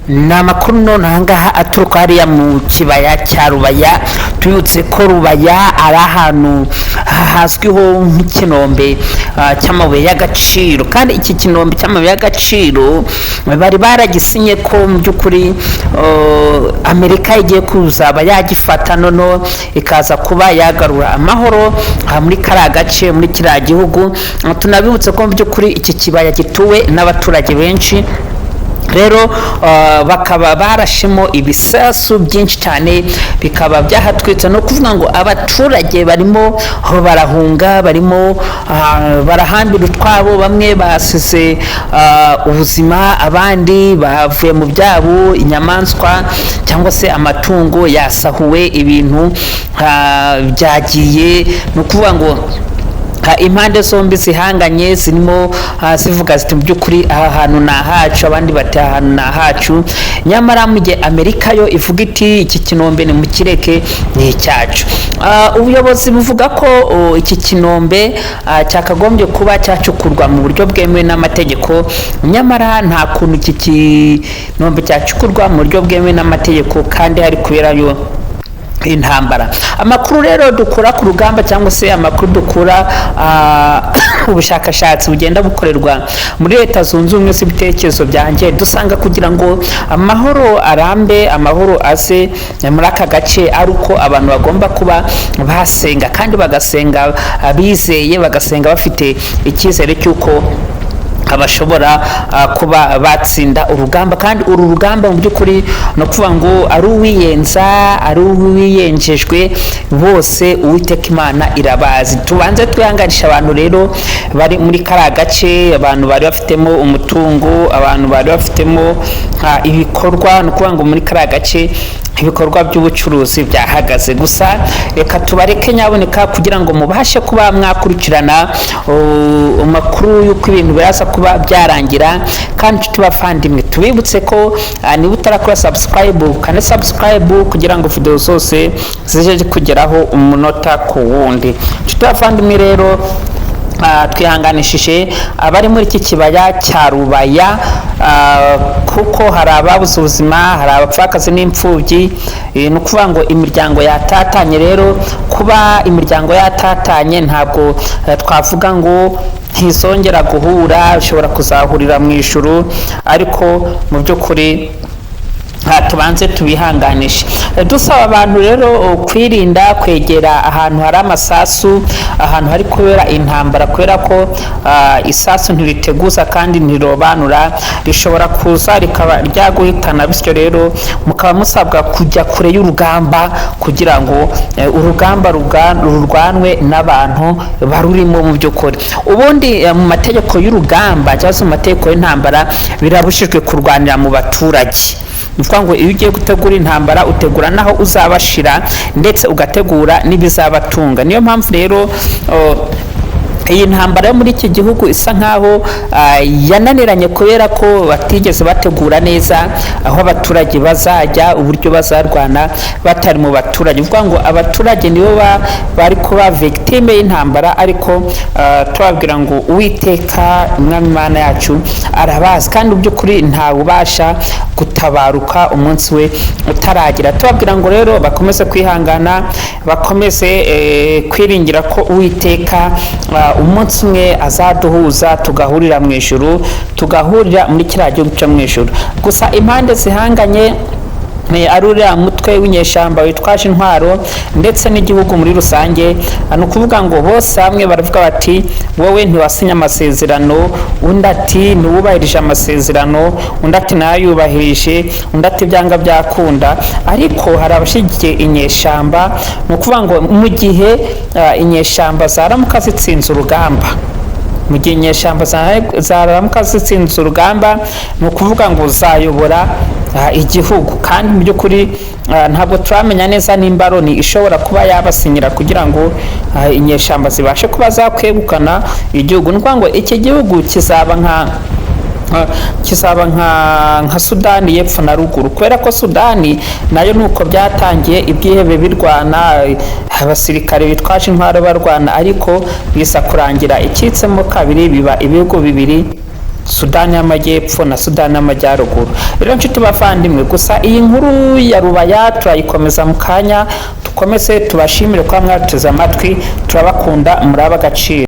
Ni amakuru none ahangaha aturuka hariya mu kibaya cya Rubaya. Tubibutse ko Rubaya ari ahantu hazwiho nk'ikinombe cy'amabuye y'agaciro, kandi iki kinombe cy'amabuye y'agaciro bari baragisinye ko mu by'ukuri Amerika igiye kuzaba yagifata, noneho ikaza kuba yagarura amahoro muri kariya gace, muri kiriya gihugu. Tunabibutse ko mu by'ukuri iki kibaya gituwe n'abaturage benshi. Rero bakaba barashemo ibisasu byinshi cyane, bikaba byahatwitse. Ni ukuvuga ngo abaturage barimo barahunga, barimo barahambira utwabo. Bamwe basize ubuzima, abandi bavuye mu byabo, inyamaswa cyangwa se amatungo yasahuwe, ibintu byagiye. Ni ukuvuga ngo impande zombi zihanganye zirimo zivuga ziti: "Mu by'ukuri aha hantu ni ahacu," abandi bati: "Aha hantu ni ahacu." Nyamara mu gihe Amerika yo ivuga iti: "Iki kinombe ni mukireke, ni icyacu." Ubuyobozi buvuga ko iki kinombe cyakagombye kuba cyacukurwa mu buryo bwemewe n'amategeko, nyamara nta kuntu iki kinombe cyacukurwa mu buryo bwemewe n'amategeko kandi hari kuberayo intambara. Amakuru rero dukura ku rugamba, cyangwa se amakuru dukura ubushakashatsi bugenda bukorerwa muri Leta Zunze Ubumwe z'Ibitekerezo byanjye, dusanga kugira ngo amahoro arambe, amahoro aze muri aka gace, ari uko abantu bagomba kuba basenga, kandi bagasenga bizeye, bagasenga bafite icyizere cy'uko bashobora kuba batsinda urugamba. Kandi uru rugamba mu by'ukuri ni ukuvuga ngo ari uwiyenza, ari uwiyenjejwe, bose Uwiteka Imana irabazi. Tubanze twihanganisha abantu rero bari muri kariya gace, abantu bari bafitemo umutungo, abantu bari bafitemo ibikorwa. Ni ukuvuga ngo muri kariya gace ibikorwa by'ubucuruzi byahagaze. Gusa reka tubareke nyaboneka kugira ngo mubashe kuba mwakurikirana amakuru y'uko ibintu biraza kuba byarangira. Kandi inshuti bavandimwe, tubibutse ko niba utarakora subscribe, ukande subscribe kugira ngo video zose zije kugeraho umunota ku wundi. Inshuti bavandimwe rero, twihanganishije abari muri iki kibaya cya Rubaya, kuko hari ababuze ubuzima, hari abapfakazi n'imfubyi. Ni ukuvuga ngo imiryango yatatanye. Rero kuba imiryango yatatanye ntabwo twavuga ngo ntizongera guhura, bishobora kuzahurira mu ijuru. Ariko mu by'ukuri tubanze tubihanganishe. Dusaba abantu rero kwirinda kwegera ahantu hari amasasu, ahantu hari kubera intambara, kubera ko isasu ntiriteguza kandi ntirobanura, rishobora kuza rikaba ryaguhitana. Bityo rero mukaba musabwa kujya kure y'urugamba kugira ngo urugamba rurwanwe n'abantu barurimo. Mu by'ukuri ubundi mu mategeko y'urugamba cyangwa se mu mategeko y'intambara birabujijwe kurwanira mu baturage. Ni ukuvuga ngo iyo ugiye gutegura intambara, utegura n'aho uzabashira, ndetse ugategura n'ibizabatunga. Niyo mpamvu rero iyi ntambara yo muri iki gihugu isa nkaho yananiranye, kubera ko batigeze bategura neza aho abaturage bazajya, uburyo bazarwana batari mu baturage. Uvuga ngo abaturage nibo bari kuba victime y'intambara. Ariko tubabwira ngo Uwiteka Umwami Imana yacu arabazi, kandi mu by'ukuri ntawe ubasha gutabaruka umunsi we utaragira. Tubabwira ngo rero bakomeze kwihangana, bakomeze kwiringira ko Uwiteka umunsi umwe azaduhuza, tugahurira mu ijuru, tugahurira muri kiriya gihugu cyo mu ijuru. Gusa impande zihanganye ari uriya mutwe w'inyeshyamba witwaje intwaro ndetse n'igihugu muri rusange. Ni ukuvuga ngo bose hamwe baravuga bati: "Wowe ntiwasinye amasezerano," undi ati: "Ntiwubahirije amasezerano," undi ati: "Ntayubahirije," undi ati: "Byanga byakunda." Ariko hari abashyigikiye inyeshyamba. Ni ukuvuga ngo mu gihe inyeshyamba zaramuka zitsinze urugamba, mu gihe inyeshyamba zaramuka zitsinze urugamba, ni ukuvuga ngo zayobora igihugu. Kandi mu by'ukuri ntabwo turamenya neza nimba Loni ishobora kuba yabasinyira kugira ngo inyeshyamba zibashe kuba zakwegukana igihugu. Ni ukuvuga ngo iki gihugu kizaba nka Sudani y'Epfo na ruguru, kubera ko Sudani nayo ni uko byatangiye, ibyihebe birwana, abasirikare bitwaje intwaro barwana, ariko biza kurangira icitsemo kabiri, biba ibihugu bibiri. Sudani y'Amajyepfo na Sudani y'Amajyaruguru. Rero nshuti bavandimwe, gusa iyi nkuru ya Rubaya turayikomeza mu kanya. Dukomeze tubashimire kuba mwateze amatwi. Turabakunda, muri ab'agaciro.